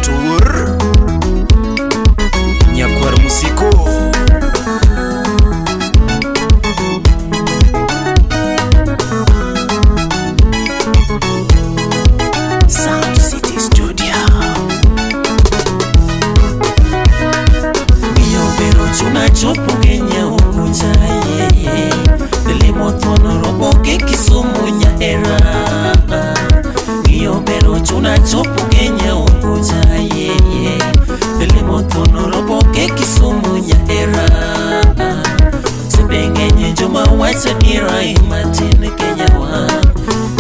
Robert Owuor Nyakwar Musiko. Sound City Studio. Miyo bero chuna chopo Kenya Ugunja yeye Limo thuono roboke Kisumu Nyahera. Miyo bero chuna chopo Kenya Ugunja yeye Limo thuono roboke Kisumu Nyahera. Sibeng'enye joma wacho adiera matin Kenya wa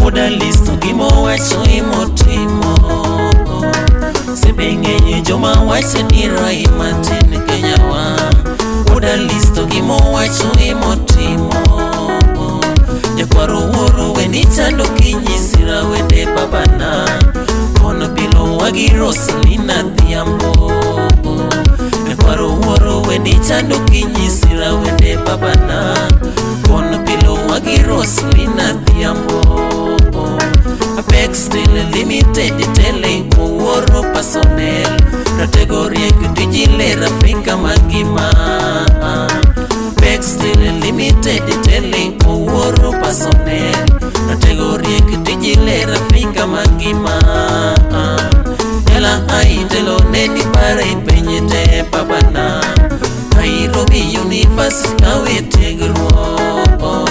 Oda listo gimowacho imotimo. Sibeng'enye joma wacho adiera matin Kenya wa Oda listo gimowacho imotimo. Nyakwaro wuoro weni chando kinyisira wende babana Kono bilo wagi Roselina Dhiambo. Nyakwaro wuoro weni chando kinyisira wende babana Kono bilo wagi Roselina Dhiambo. Apex Steel Limited tele Owuoro personnel Ratego riek tiji ler Afrika mangima. Apex Steel Limited tele Owuoro personnel Ratego riek tiji ler Afrika mangima. Yala aitelo neni pare penye te babana Nairobi University kawe tiegruok.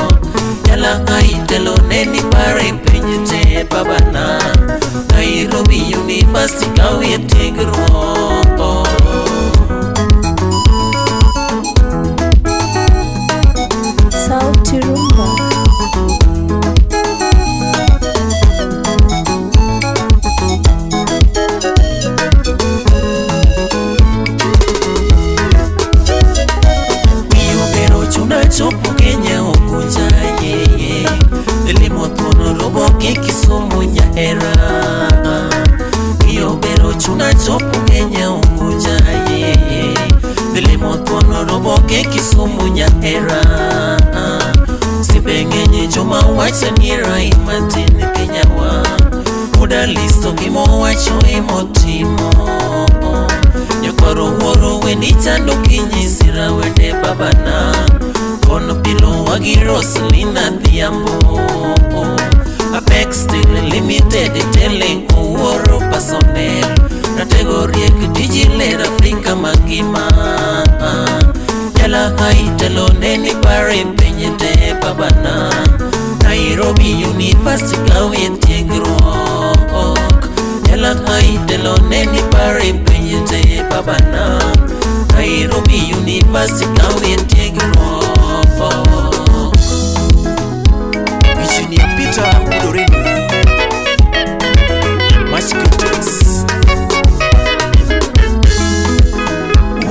Yala aitelo neni pare penye te babana Nairobi University kawe tiegruok. Sauti Rumba. Miyo bero chuna chopo Kenya Ugunja yeye Limo thuono roboke Kisumu Nyahera. Miyo bero chuna chopo Kenya Ugunja yeye Limo thuono roboke Kisumu Nyahera. Sibeng'enye joma wacho adiera matin Kenya wa Oda listo gimowacho imotimo. Nyakwaro wuoro weni chando kinyisira wende babana Kono bilo wagi Roselina Dhiambo. Apex Steel Limited tele Owuoro personnel Ratego riek tiji ler Afrika mangima. Yala aitelo neni pare penye te babana Nairobi University kawe tiegruok. Yala aitelo neni pare penye te babana Nairobi University kawe tiegruok. Engineer Peter Udoreni Much greetings.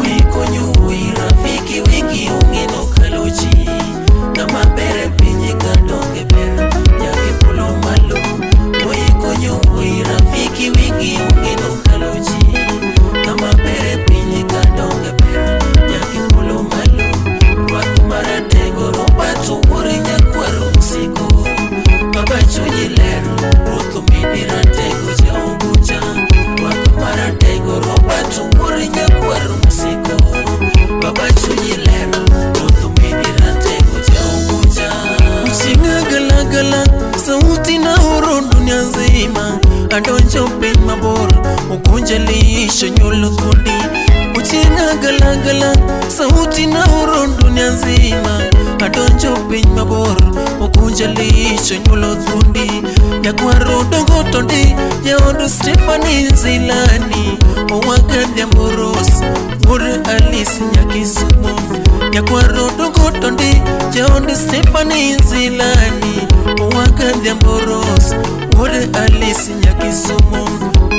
Wikonyo wuoyi rafiki wigi ong'eno kaloji Ng'ama ber e piny ka donge ber nyaka e polo malo. Wikonyo wuoyi rafiki wigi ong'eno kaloji Ng'ama ber e piny ka donge ber nyaka e polo malo. Rwath maratego Robert Owuor nyakwaro Musiko Baba chunyi ler Ruoth omedi ratego ja Ugunja. Rwath maratego Robert Owuor nyakwaro Musiko Baba chunyi ler Ruoth omedi ratego ja Ugunja. Uchinga galagala sauti na oro dunia nzima Adonjo piny mabor Ugunja liisho nyulo thuondi. Uchinga galagala sauti na oro dunia nzima Adonjo piny mabor Ugunja liisho nyulo thuondi. Nyakwaro dongo tondi Jaod Stephanie Nzilani Owaga Dhiambo Rose Wuod Alice Nyakisumo. Nyakwaro dongo tondi Jaod Stephanie Nzilani Owaga Dhiambo Rose Wuod Alice Nyakisumo.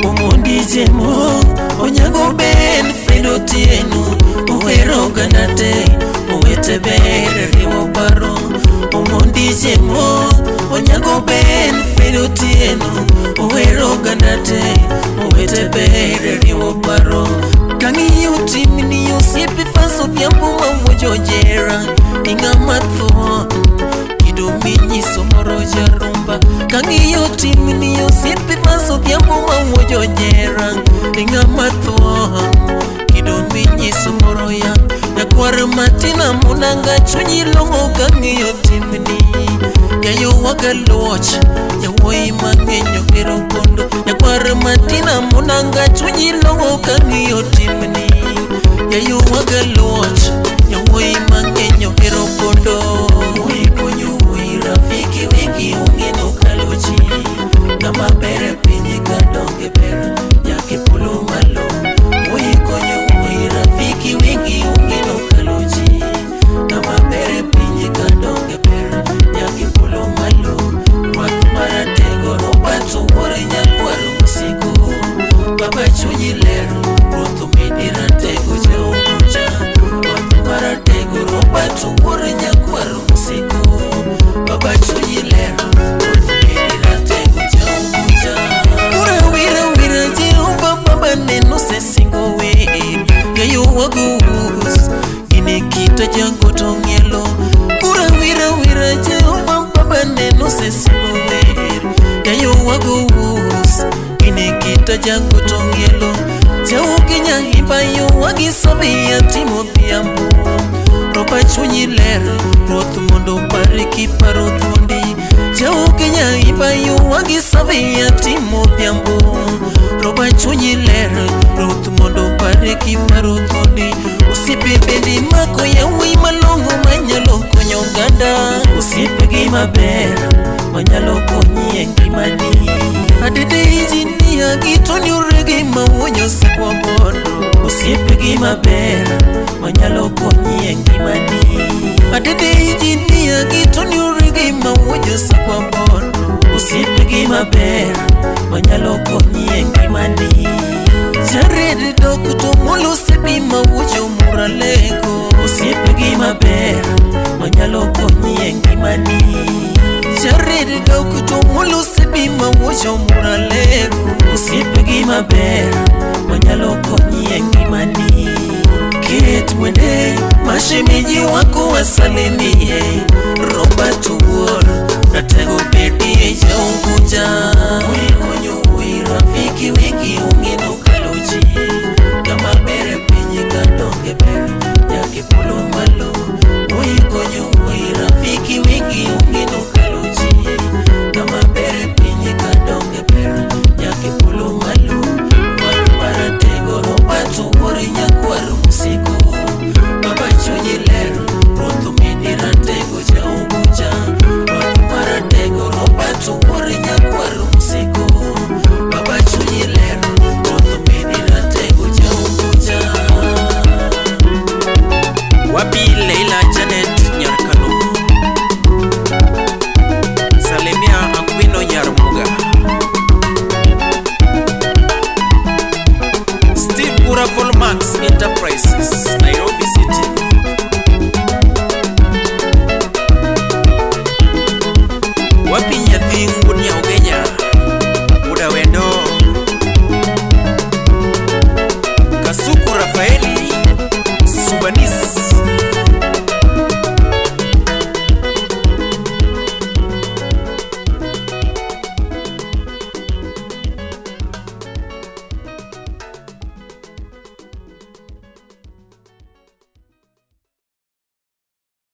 Omondi Jemo Onyango Ben Fred Otieno Owero oganda te Owete ber riwo paro. Omondi Jemo Onyango Ben Fred Otieno Owero oganda te Owete ber riwo paro. Kang'iyo timni osiepe Fans Odhiambo mawuojo jera Ing'ama thuon kido minyiso moro jarumba. Kang'iyo timni osiepe Fans Odhiambo mawuojo jera Ing'ama Nyakwar Matina Munanga chunyi long'o kang'iyo timni. Yayo wagaluoch yawuoyi mang'eny ohero kondo. Nyakwar Matina Munanga chunyi long'o kang'iyo timni. Yayo wagaluoch yawuoyi mang'eny ohero kondo. Wuoyi konyo wuoyi rafiki wegi ung'eno kalochi. Ng'ama ber e piny ka donge ber nyaka e polo malo. Wuoyi konyo wuoyi rafiki wegi ung'eno kalochi. Ng'ama ber e piny ka donge ber nyaka e polo malo. Rwath maratego Robert Owuor nyakwar Musiko. Baba chunyi ler ruoth omedi ratego jaokucha. Rwath maratego Robert Owuor nyakwar Musiko. Baba chunyi ler ruoth omedi ratego jaokucha. Ura wira wira Jehova baba neno sesingo wer. Yayo wagus gine kita jango to ng'ielo. Ura wira wira Jehova baba neno sesingo wer. Yayo wagus gine kita jango to ng'ielo. Chauki nyaimba yo wagisabia Timothy Ambo. Roba chunyi ler ruoth mondo opari kiparo thuondi. Chauki nyaimba yo wagisabia Timothy Ambo. Roba chunyi ler ruoth mondo opari kiparo thuondi. Osiepe bende mako yawuoyi malong'o manyalo konyo oganda. Osiepe gi maber manyalo konyi e ngimani. Adede injinia gi Tony Oregi mawuonyo sekwa godo. Osiepe gi maber manyalo konyi e ngimani. Adede injinia gi Tony Oregi mawuonyo sekwa godo. Osiepe gi maber manyalo konyi e ngimani. Jared Dok to molosebi mawuocho muralego. Osiepe gi maber manyalo konyi e ngimani. Jared Dok to molosebi mawuocho muralego. Osiepe gi maber manyalo konyi e ngimani. Kate Mwende mashemeji wako wasalimie. Robert Owuor ratego bedie jaunguja.